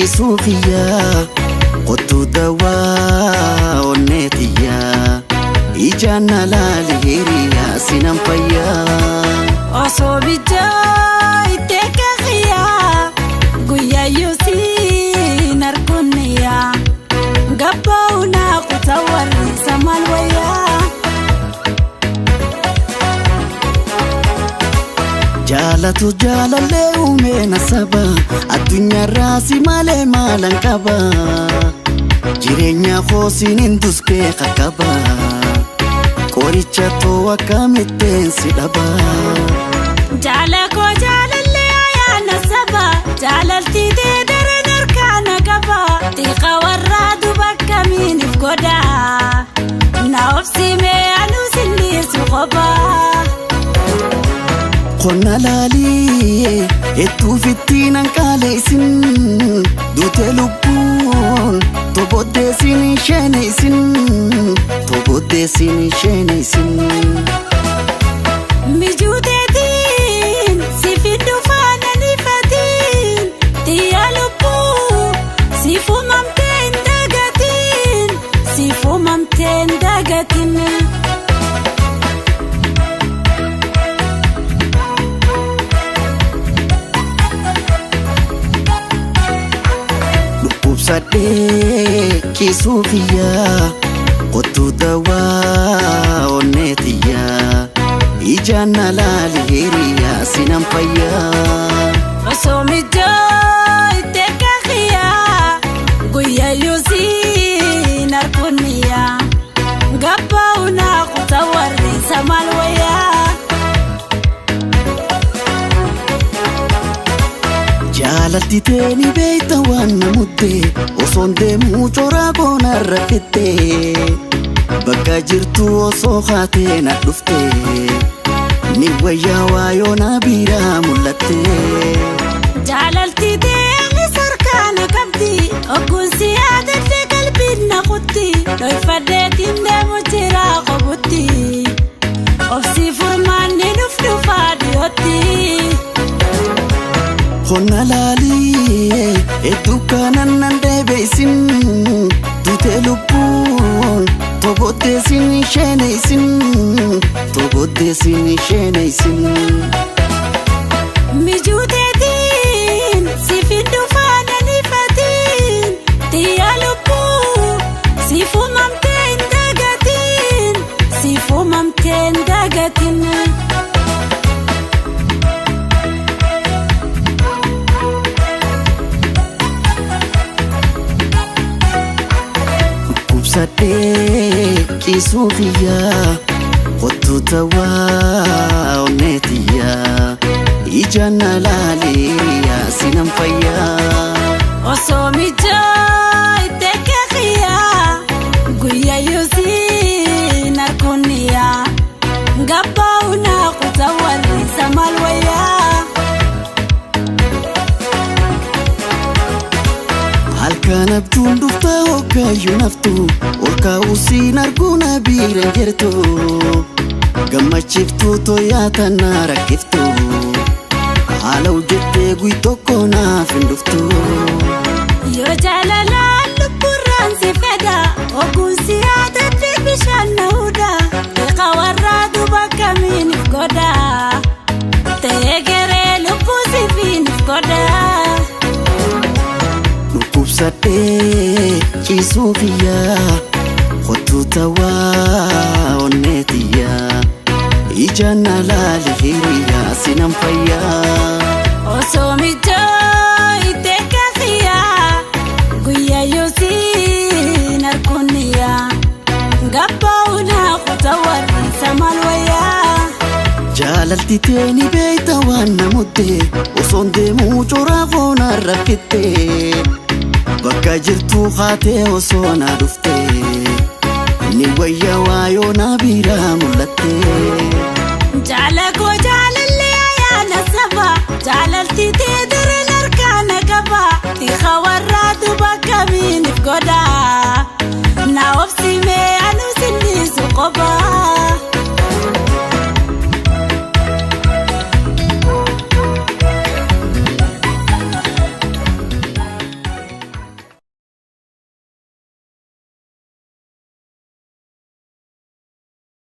Ciisuu kiyyaa kottuu dawaa onnee tiyyaa ijaan na laali hiriyaa sinan fayyaa. Osoo bijaa itti kakiyyaa guyyaayyuu siin arkunniyaa gabbaa naa kutaa warri samal wayyaa. Jaalatu jaalallee uumee na saba addunyaarraa si malee maalan qaba jireenya koosiin hin duskee qaqqaba qoricha too akkamitteen si dhaba. Jaala koo jaalallee ayyaana saba jaalaltii tee dareen harkaa na qaba xiiqa warraa duba akkamiinif godha na obsimee anuu sinniisu qophaa. Qonna laalii hedduu fittiin hanqaale isin duute lubbuun toboddeesin isheene isin toboddeesin isheene isin. Mijuuteetiin siif dhufaana nifatiin xiyya lubbuu siif uumamtee hin dagatiin siif uumamtee hin dagatiin. Dhukkubsadhee ciisuu kiyyaa kottuu dawaa onnee tiyyaa ijaan na laali hiriyaa sinan fayyaa. Osoo mijaa itti kakiyyaa guyyaayyuu siin arkunniyaa gabbaa naa kutaa warri samal wayyaa. Jaalalti teeni beekta waan na mudde osoon deemuu coraa koonarra fitte bakka jirtu osoo haatee na dhufte ni wayyaa waayoo na biraa mul'atte. Jaalalti teeni sarkaa na qabdi ogguun si yaadatte qalbiin na kutti dhoyfadheetiin deemu jira qobutti obsi furmaanni dhuf dhufaa dhiyootti. Qonna laalii hedduu kanan nan deebe isin duute lubbuun toboddeesin isheene isin toboddeesin isheene isin. Mijuuteetiin siif dhufaana nifatiin xiyya lubbuu siif uumamtee hin dagatiin siif uumamtee hin dagatiin. Dhukkubsadhee ciisuu kiyyaa kottuu dawaa onnee tiyyaa ijaan na laali hiriyaa sinan fayyaa. Osoo mijaa itti kakiyyaa guyyaayyuu siin arkunniyaa gabbaa naa kutaa warri samal wayyaa. Halkan abjuun dhufta hoggaayyuu naftu ol kaa'uu siin arguu na biira jirtu gammachiiftuu tooyaa tana rakkiftu haala hojjettee guy tokko naaf hin dhuftu. Yoo jaalalaan lubbuurraan si fedha ogguun si yaadadde bishaan na hudha xiiqa warraa duba akkamiinif godha ta'ee geree lubbuu sifiinif godha. Dhukkubsadhee ciisuu kiyyaa kottuu dawaa onnee tiyyaa ijaan na laali hiriyaa sinan fayyaa. Osoo mijaa itti kakiyyaa guyyaayyuu siin arkunniyaa gabbaa naa kutaa warri samal wayyaa. Jaalalti teeni beekta waan na mudde osoon deemuu coraa koonarra fitte bakka jirtu haatee osoo na dhufte ni wayyaa waayoo na biraa mul'atte. Jaala koo jaalallee ayyaana saba jaalalti tee dareen harkaa na qaba xiiqa warraa duba akkamiinif godha